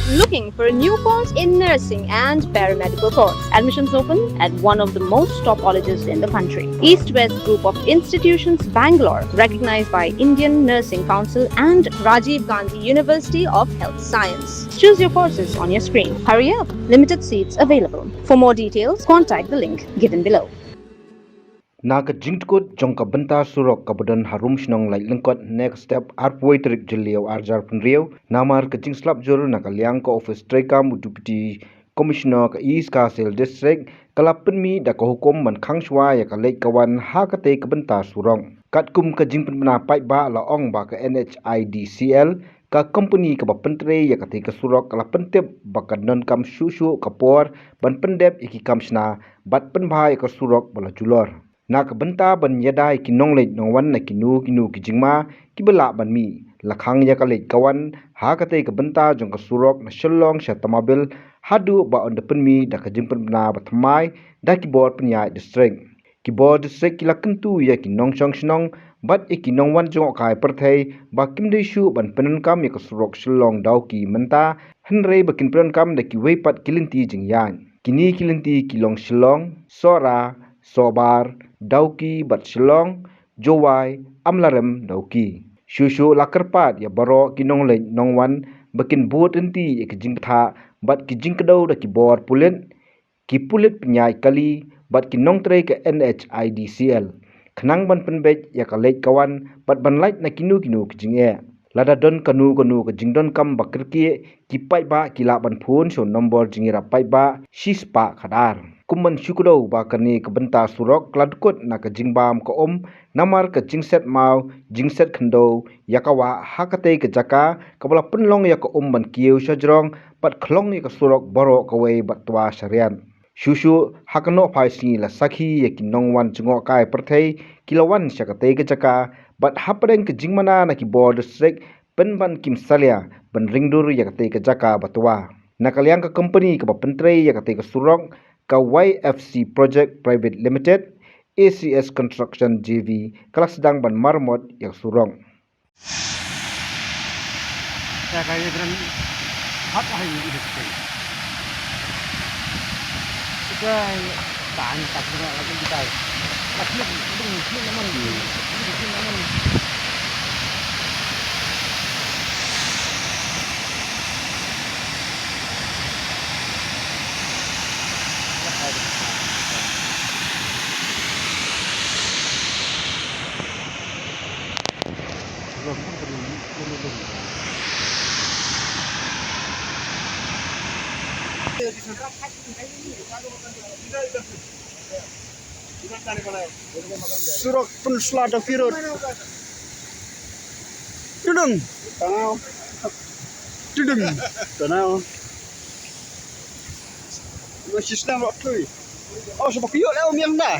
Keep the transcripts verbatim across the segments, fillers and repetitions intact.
Looking for a new course in nursing and paramedical course? Admissions open at one of the most top colleges in the country. East West Group of Institutions, Bangalore, recognized by Indian Nursing Council and Rajiv Gandhi University of Health Science. Choose your courses on your screen. Hurry up, limited seats available. For more details, contact the link given below. Na ka jingtkut jong ka bynta surok kaba don harum shnong Laitlengkot, ne ka step arphew tarik Jylliew arhajar phew, namar ka jingslap jur na ka liang ka office treikam u Deputy Commissioner ka East Khasi Hills District, ka la pynmih da ka hukum ban khang shuwa ïa ka leit ka wan ha katei ka bynta surok. Katkum ka jingpynbna paidbah la ong ba ka N H I D C L, ka company kaba pyntrei ïa katei ka surok, ka la pyntip ba kan donkam shuh shuh ka por ban pyndep ïa ki kam shna bad pynbha ïa ka surok ba la julor. Na ka bynta ban ïada ïa ki nongleit nongwan na kino kino ki jingma kiba lah ban mih, la khang ïa ka leit ka wan ha katei ka bynta jong ka surok na Shillong sha Tamabil, haduh ba yn da pynmih da ka jingpynbna bathymmai da ki bor pynïaid district. Ki bor district ki la kyntu ïa ki nongshong shnong bad ïa ki nongwan jngohkai pyrthei ba kim dei shuh ban pyndonkam ïa ka surok Shillong Dawki mynta, hynrei ba kin pyndonkam da kiwei pat ki lynti jingïaid. Kine ki lynti ki long Shillong, Sohra, Sohbar, Dawki bad Shillong, Jowai, Amlarem, Dawki. Shuh shuh la kyrpad ïa baroh ki nongleit nongwan ba kin bud lynti ïa ki jingbthah bad ki jingkdew da ki bor pulit, ki pulit pynïaid kali bad ki nongtrei ka N H I D C L, khnang ban pynbeit ïa ka leit ka wan bad ban lait na kino kino ki jingeh. Lada don kano kano ka jingdonkam ba kyrkieh, ki paidbah ki lah ban phone sha u nombor jingïarap paidbah shispah khadar. Kum ban shu kdew ba kane ka bynta surok ka la dkut na ka jingbam ka um, namar ka jingset maw, jingset khyndew ïa ka wah ha katei ka jaka, kaba la pynlong ïa ka um ban kiew shajrong bad khlong ïa ka surok baroh kawei bad twa shariat. Shuh shuh ha ka nohphai sngi la sakhi ïa ki nongwan jngohkai pyrthei ki la wan sha katei ka jaka, bad hapdeng ka jingmana na ki bor district pynban kim salia ban ringdur ïa katei ka jaka ba twa. Na ka liang ka company kaba pyntrei ïa katei ka surok, ka Y F C Project Private Limited, A C S Construction J V, ka la sdang ban maramot ïa ka surok. Surok pynsla da pirot. Tudung. Tudung. Tanau. Masih sedang waktu. Oh, sebab kiyok leo miang dah.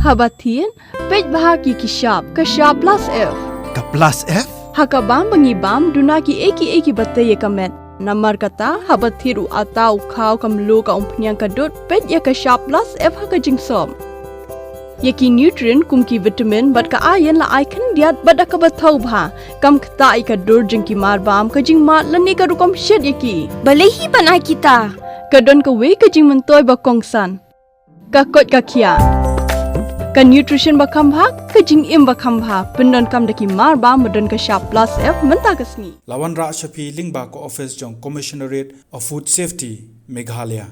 Haba thied, peit bha ki ki shap, ka shap plus F. Ka plus F? Ha ka bam ba ngi bam, duna ki ei ki ei kiba tei ïa ka met. Namar kata, haba thied u atta, u khaw, ka mluh, ka umphniang, ka dud, peit ïa ka shap plus F ha ka jingsop. Ïa ki nutrient kum ki vitamin bad ka iron la ai khyndiat bad da kaba thaw bha. Kam ktah ïa ka dur jong ki mar bam, ka jingmad lane ka rukom shet ïa ki. Balei hi ban ai kita? Ka don kawei ka jingmyntoi ba kongsan. Ka koit ka khiah. Ka nutrition ba kham bha, ka jingim ba kham bha. Pyndonkam da ki mar bam ba don ka shap plus F mynta ka sngi. La wanrah sha phi lyngba ka office jong Commissionerate of Food Safety, Meghalaya.